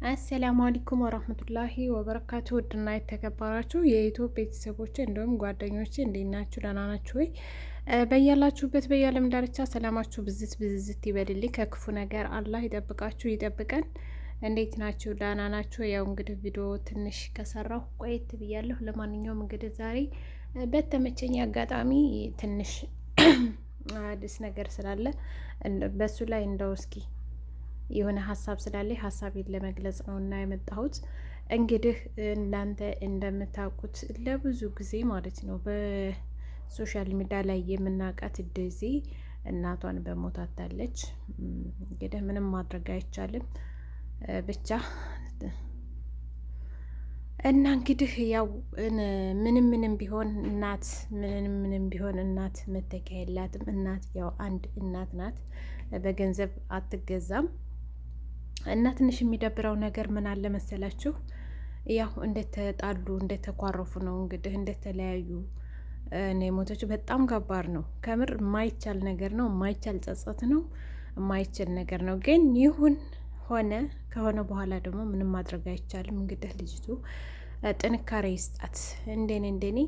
السلام عليكم ورحمة الله وبركاته። ውድና የተከበራችሁ የኢትዮ ቤተሰቦች እንዲሁም ጓደኞቼ እንዴት ናችሁ? ደህና ናችሁ ወይ? በያላችሁበት በየዓለም ዳርቻ ሰላማችሁ ብዝት ብዝት ይበልልኝ። ከክፉ ነገር አላህ ይጠብቃችሁ ይጠብቀን። እንዴት ናችሁ? ደህና ናችሁ? ያው እንግዲህ ቪዲዮ ትንሽ ከሰራሁ ቆየት ብያለሁ። ለማንኛውም እንግዲህ ዛሬ በተመቸኝ አጋጣሚ ትንሽ አዲስ ነገር ስላለ በሱ ላይ እንደው እስኪ የሆነ ሀሳብ ስላለ ሀሳቤን ለመግለጽ ነው እና የመጣሁት። እንግዲህ እናንተ እንደምታውቁት ለብዙ ጊዜ ማለት ነው በ social media ላይ የምናውቃት ዴዚ እናቷን በሞት አጣለች። እንግዲህ ምንም ማድረግ አይቻልም ብቻ እና እንግዲህ ያው ምንም ምንም ቢሆን እናት ምንም ምንም ቢሆን እናት መተኪያ የላትም። እናት ያው አንድ እናት ናት፣ በገንዘብ አትገዛም። እና ትንሽ የሚደብረው ነገር ምን አለ መሰላችሁ? ያው እንደተጣሉ እንደተኳረፉ ነው እንግዲህ እንደተለያዩ ነው የሞተችው። በጣም ከባድ ነው ከምር የማይቻል ነገር ነው፣ የማይቻል ጸጸት ነው፣ የማይችል ነገር ነው። ግን ይሁን ሆነ ከሆነ በኋላ ደግሞ ምንም ማድረግ አይቻልም። እንግዲህ ልጅቱ ጥንካሬ ይስጣት። እንደኔ እንደኔ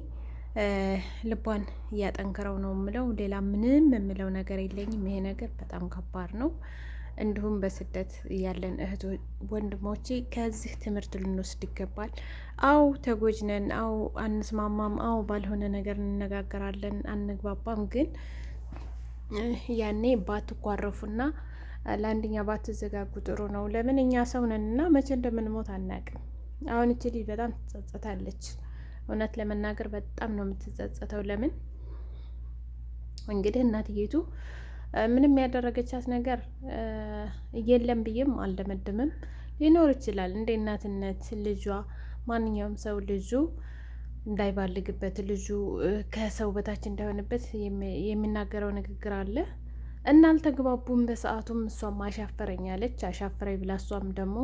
ልቧን እያጠንክረው ነው የምለው። ሌላ ምንም የምለው ነገር የለኝም። ይሄ ነገር በጣም ከባድ ነው። እንዲሁም በስደት ያለን እህት ወንድሞቼ ከዚህ ትምህርት ልንወስድ ይገባል። አው ተጎጅ ነን፣ አው አንስማማም፣ አው ባልሆነ ነገር እንነጋገራለን፣ አንግባባም። ግን ያኔ ባትኳረፉና ለአንደኛ ባትዘጋጉ ጥሩ ነው። ለምን እኛ ሰው ነን እና መቼ እንደምንሞት አናቅም። አሁን እቺ ልጅ በጣም ትጸጸታለች። እውነት ለመናገር በጣም ነው የምትጸጸተው። ለምን እንግዲህ እናትዬቱ ምንም ያደረገቻት ነገር የለም ብዬም አልደመድምም። ሊኖር ይችላል እንደ እናትነት ልጇ ማንኛውም ሰው ልጁ እንዳይባልግበት ልጁ ከሰው በታች እንዳይሆንበት የሚናገረው ንግግር አለ እና አልተግባቡም። በሰዓቱም እሷም አሻፈረኝ አለች። አሻፈረኝ ብላ እሷም ደግሞ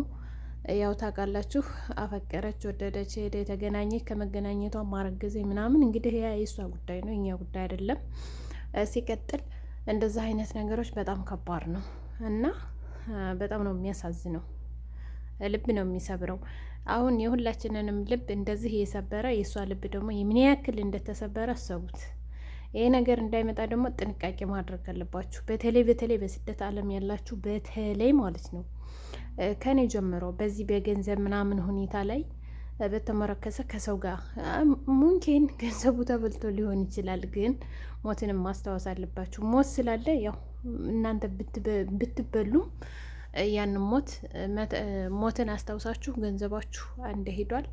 ያው ታውቃላችሁ፣ አፈቀረች፣ ወደደች፣ ሄደ፣ የተገናኘች ከመገናኘቷ ማረገዜ ምናምን እንግዲህ ያ የእሷ ጉዳይ ነው፣ የእኛ ጉዳይ አይደለም። ሲቀጥል እንደዛ አይነት ነገሮች በጣም ከባድ ነው እና በጣም ነው የሚያሳዝነው። ልብ ነው የሚሰብረው። አሁን የሁላችንንም ልብ እንደዚህ የሰበረ የእሷ ልብ ደግሞ የምን ያክል እንደተሰበረ አሰቡት። ይሄ ነገር እንዳይመጣ ደግሞ ጥንቃቄ ማድረግ አለባችሁ። በተለይ በተለይ በስደት ዓለም ያላችሁ በተለይ ማለት ነው ከኔ ጀምሮ በዚህ በገንዘብ ምናምን ሁኔታ ላይ በተመረከሰ ከሰው ጋር ሙንኬን ገንዘቡ ተበልቶ ሊሆን ይችላል፣ ግን ሞትንም ማስታወስ አለባችሁ። ሞት ስላለ ያው እናንተ ብትበሉም ያን ሞት ሞትን አስታውሳችሁ ገንዘባችሁ አንድ ሄዷል።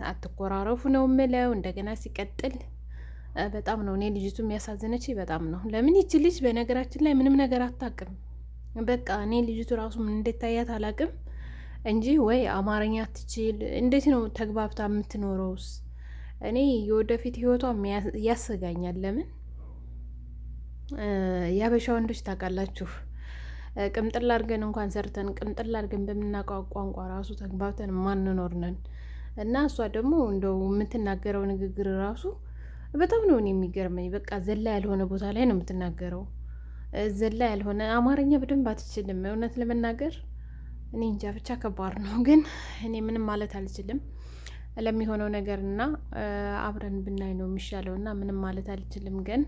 አትኮራረፉ ነው ምለው። እንደገና ሲቀጥል በጣም ነው እኔ ልጅቱ የሚያሳዝነች በጣም ነው። ለምን ይች ልጅ በነገራችን ላይ ምንም ነገር አታውቅም። በቃ እኔ ልጅቱ ራሱ ምን እንደታያት አላውቅም እንጂ ወይ አማርኛ አትችል፣ እንዴት ነው ተግባብታ የምትኖረውስ? እኔ የወደፊት ህይወቷ ያሰጋኛል። ለምን የአበሻ ወንዶች ታውቃላችሁ፣ ቅምጥል አድርገን እንኳን ሰርተን ቅምጥል አድርገን በምናውቀው ቋንቋ ራሱ ተግባብተን ማንኖር ነን። እና እሷ ደግሞ እንደው የምትናገረው ንግግር ራሱ በጣም ነው እኔ የሚገርመኝ። በቃ ዘላ ያልሆነ ቦታ ላይ ነው የምትናገረው። ዘላ ያልሆነ አማርኛ በደንብ አትችልም። እውነት ለመናገር እኔ እንጃ ብቻ ከባድ ነው። ግን እኔ ምንም ማለት አልችልም ለሚሆነው ነገር እና አብረን ብናይ ነው የሚሻለው እና ምንም ማለት አልችልም። ግን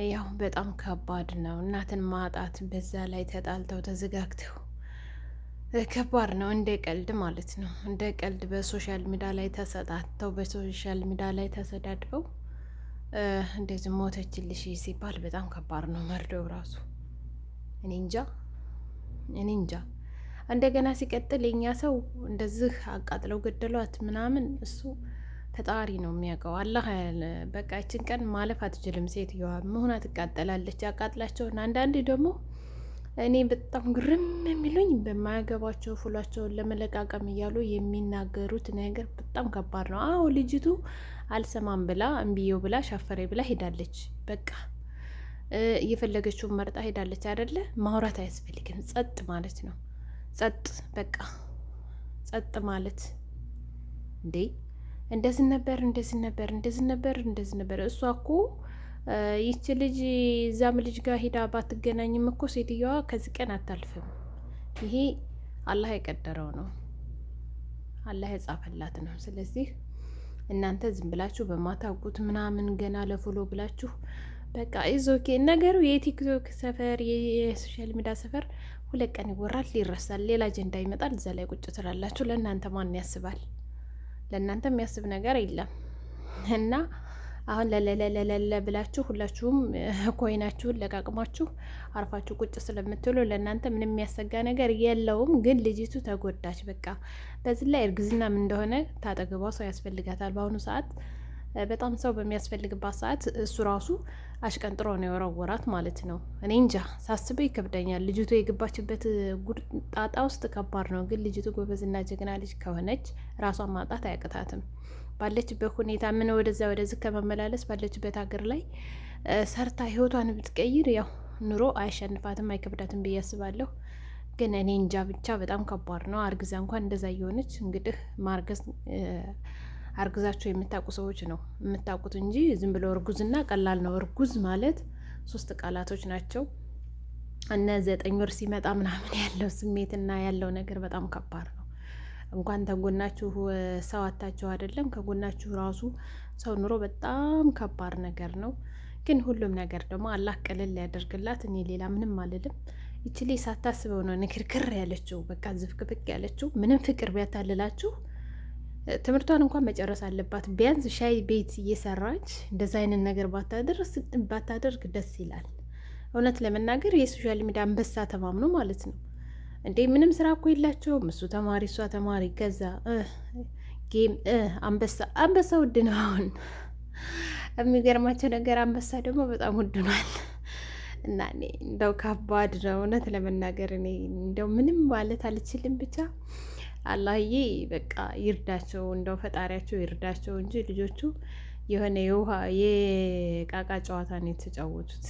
ያው በጣም ከባድ ነው እናትን ማጣት፣ በዛ ላይ ተጣልተው ተዘጋግተው ከባድ ነው። እንደ ቀልድ ማለት ነው። እንደ ቀልድ በ social media ላይ ተሰጣተው በ social media ላይ ተሰዳድበው እንደዚህ ሞተችልሽ ሲባል በጣም ከባድ ነው መርዶው ራሱ። እኔ እንጃ እኔ እንጃ። እንደገና ሲቀጥል የኛ ሰው እንደዚህ አቃጥለው ገደሏት ምናምን እሱ ፈጣሪ ነው የሚያውቀው። አላህ በቃ ይችን ቀን ማለፍ አትችልም ሴትየዋ መሆና ትቃጠላለች። አቃጥላቸውን አንዳንዴ ደግሞ እኔ በጣም ግርም የሚሉኝ በማያገባቸው ፉሏቸውን ለመለቃቀም እያሉ የሚናገሩት ነገር በጣም ከባድ ነው። አዎ ልጅቱ አልሰማም ብላ እምቢየው ብላ ሻፈሬ ብላ ሄዳለች። በቃ እየፈለገችውን መርጣ ሄዳለች አይደለ? ማውራት አያስፈልግም። ጸጥ ማለት ነው። ጸጥ በቃ ጸጥ ማለት እንዴ! እንደዚህ ነበር፣ እንደዚህ ነበር፣ እንደዚህ ነበር፣ እንደዚህ ነበር። እሷ እኮ ይቺ ልጅ እዛም ልጅ ጋር ሄዳ ባትገናኝም እኮ ሴትየዋ ከዚህ ቀን አታልፍም። ይሄ አላህ የቀደረው ነው፣ አላህ የጻፈላት ነው። ስለዚህ እናንተ ዝም ብላችሁ በማታውቁት ምናምን ገና ለ follow ብላችሁ በቃ it's okay። ነገሩ የቲክቶክ ሰፈር የ social media ሰፈር 2 ቀን ይወራል፣ ይረሳል፣ ሌላ አጀንዳ ይመጣል። እዛ ላይ ቁጭ ትላላችሁ። ለእናንተ ማን ያስባል? ለእናንተ የሚያስብ ነገር የለም። እና አሁን ለለለለለ ብላችሁ ሁላችሁም coin ኣችሁን ለቃቅማችሁ አርፋችሁ ቁጭ ስለምትሉ ለእናንተ ምንም የሚያሰጋ ነገር የለውም። ግን ልጅቱ ተጎዳች። በቃ በዚህ ላይ እርግዝና ምን እንደሆነ ታጠገቧ ሰው ያስፈልጋታል። በአሁኑ ሰዓት በጣም ሰው በሚያስፈልግባት ሰዓት እሱ ራሱ አሽቀንጥሮ ነው የወረወራት ማለት ነው። እኔ እንጃ ሳስበው ይከብደኛል። ልጅቱ የገባችበት ጉድ ጣጣ ውስጥ ከባድ ነው። ግን ልጅቱ ጎበዝና ጀግና ልጅ ከሆነች ራሷን ማውጣት አያቅታትም። ባለችበት ሁኔታ ምን ወደዚያ ወደዚህ ከመመላለስ ባለችበት ሀገር ላይ ሰርታ ህይወቷን ብትቀይር ያው ኑሮ አያሸንፋትም፣ አይከብዳትም ብዬ አስባለሁ። ግን እኔ እንጃ ብቻ በጣም ከባድ ነው። አርግዛ እንኳን እንደዛ እየሆነች እንግዲህ ማርገዝ አርግዛችሁ የምታውቁ ሰዎች ነው የምታውቁት እንጂ ዝም ብሎ እርጉዝና ቀላል ነው። እርጉዝ ማለት ሶስት ቃላቶች ናቸው። እነ 9 ወር ሲመጣ ምናምን ያለው ስሜትና ያለው ነገር በጣም ከባድ ነው። እንኳን ተጎናችሁ ሰው አታችሁ አይደለም ከጎናችሁ ራሱ ሰው ኑሮ በጣም ከባድ ነገር ነው። ግን ሁሉም ነገር ደግሞ አላህ ቀለል ያደርግላት። እኔ ሌላ ምንም አልልም። ይቺ ልጅ ሳታስበው ነው ንክርክር ያለችው፣ በቃ ዝፍቅፍቅ ያለችው። ምንም ፍቅር ቢያታልላችሁ ትምህርቷን እንኳን መጨረስ አለባት። ቢያንስ ሻይ ቤት እየሰራች እንደዛ አይነት ነገር ባታደርግ ደስ ይላል። እውነት ለመናገር የ social media አንበሳ ተማምኖ ማለት ነው እንዴ! ምንም ስራ እኮ የላቸውም። እሱ ተማሪ፣ እሷ ተማሪ፣ ከዛ game አንበሳ። አንበሳ ውድ ነው አሁን። የሚገርማቸው ነገር አንበሳ ደግሞ በጣም ውድ ሆኗል። እና እኔ እንደው ከባድ ነው እውነት ለመናገር እኔ እንደው ምንም ማለት አልችልም። ብቻ አላህዬ በቃ ይርዳቸው፣ እንደው ፈጣሪያቸው ይርዳቸው እንጂ ልጆቹ የሆነ የውሃ የቃቃ ጨዋታ ነው የተጫወቱት።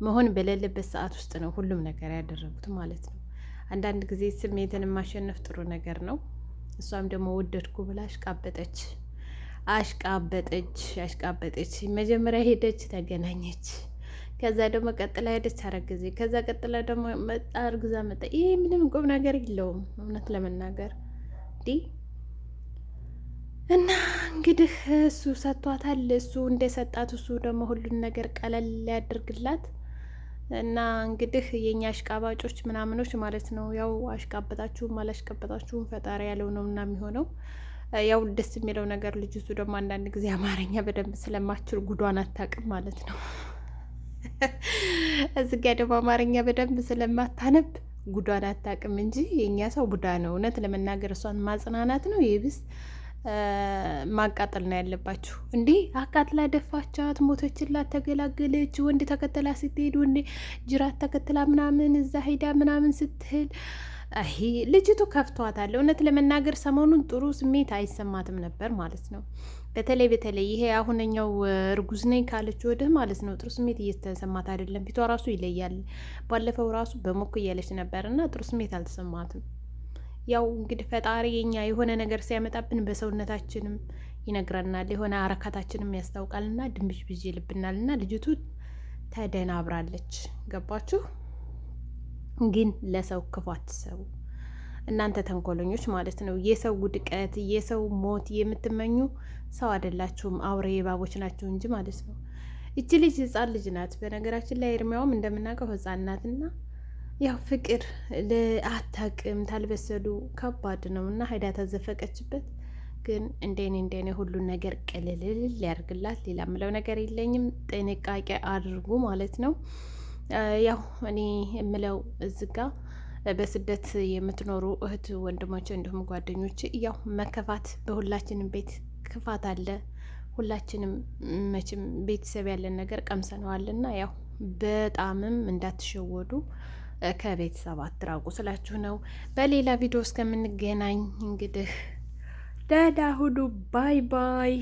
መሆን በሌለበት ሰዓት ውስጥ ነው ሁሉም ነገር ያደረጉት ማለት ነው። አንዳንድ ጊዜ ስሜትን ማሸነፍ ጥሩ ነገር ነው። እሷም ደግሞ ወደድኩ ብላ አሽቃበጠች፣ አሽቃበጠች፣ አሽቃበጠች። መጀመሪያ ሄደች፣ ተገናኘች። ከዛ ደግሞ ቀጥላ ሄደች፣ አረገዘች። ከዛ ቀጥላ ደግሞ መጣ፣ እርግዛ መጣ። ይሄ ምንም ቁም ነገር የለውም እውነት ለመናገር እንዲህ። እና እንግዲህ እሱ ሰጥቷታል። እሱ እንደሰጣት እሱ ደግሞ ሁሉን ነገር ቀለል ያድርግላት። እና እንግዲህ የኛ አሽቃባጮች ምናምኖች ማለት ነው፣ ያው አሽቃበጣችሁም አላሽቃበጣችሁም ፈጣሪ ያለው ነው እና የሚሆነው። ያው ደስ የሚለው ነገር ልጅቱ ደግሞ አንዳንድ ጊዜ አማርኛ በደንብ ስለማትችል ጉዷን አታውቅም ማለት ነው። እዚህ ጋ ደግሞ አማርኛ በደንብ ስለማታነብ ጉዷን አታውቅም እንጂ የእኛ ሰው ቡዳ ነው። እውነት ለመናገር እሷን ማጽናናት ነው የብስ ማቃጠል ነው ያለባችሁ። እንዴ አቃጥላ ደፋቻት፣ ሞተችላት፣ ተገላገለች። ወንድ ተከተላ ስትሄድ ወንድ ጅራት ተከትላ ምናምን እዛ ሄዳ ምናምን ስትል አይ ልጅቱ ከፍቷታል። እውነት ለመናገር ሰሞኑን ጥሩ ስሜት አይሰማትም ነበር ማለት ነው። በተለይ በተለይ ይሄ አሁነኛው እርጉዝ ነኝ ካለች ወድህ ማለት ነው ጥሩ ስሜት እየተሰማት አይደለም። ፊቷ ራሱ ይለያል። ባለፈው ራሱ በሞክ እያለች ነበር እና ጥሩ ስሜት አልተሰማትም። ያው እንግዲህ ፈጣሪ የኛ የሆነ ነገር ሲያመጣብን በሰውነታችንም ይነግረናል፣ የሆነ አረካታችንም ያስታውቃልና ድንብዥብዥ ይልብናል። እና ልጅቱ ተደናብራለች። ገባችሁ? ግን ለሰው ክፉ አትሰቡ እናንተ ተንኮለኞች ማለት ነው። የሰው ውድቀት፣ የሰው ሞት የምትመኙ ሰው አይደላችሁም፣ አውሬ እባቦች ናችሁ እንጂ ማለት ነው። እቺ ልጅ ህፃን ልጅ ናት። በነገራችን ላይ እድሜዋም እንደምናውቀው ህፃን ናትና ያው ፍቅር አታውቅም፣ ታልበሰሉ ከባድ ነው እና ሄዳ ተዘፈቀችበት። ግን እንደኔ እንደኔ ሁሉን ነገር ቅልልል ያርግላት። ሌላ ምለው ነገር የለኝም። ጥንቃቄ አድርጉ ማለት ነው። ያው እኔ የምለው እዚህ ጋ በስደት የምትኖሩ እህት ወንድሞች፣ እንዲሁም ጓደኞች ያው መከፋት በሁላችንም ቤት ክፋት አለ። ሁላችንም መቼም ቤተሰብ ያለን ነገር ቀምሰነዋልና ያው በጣምም እንዳትሸወዱ ከቤተሰብ አትራቁ ስላችሁ ነው። በሌላ ቪዲዮ እስከምንገናኝ እንግዲህ ደህና ሁኑ። Bye bye።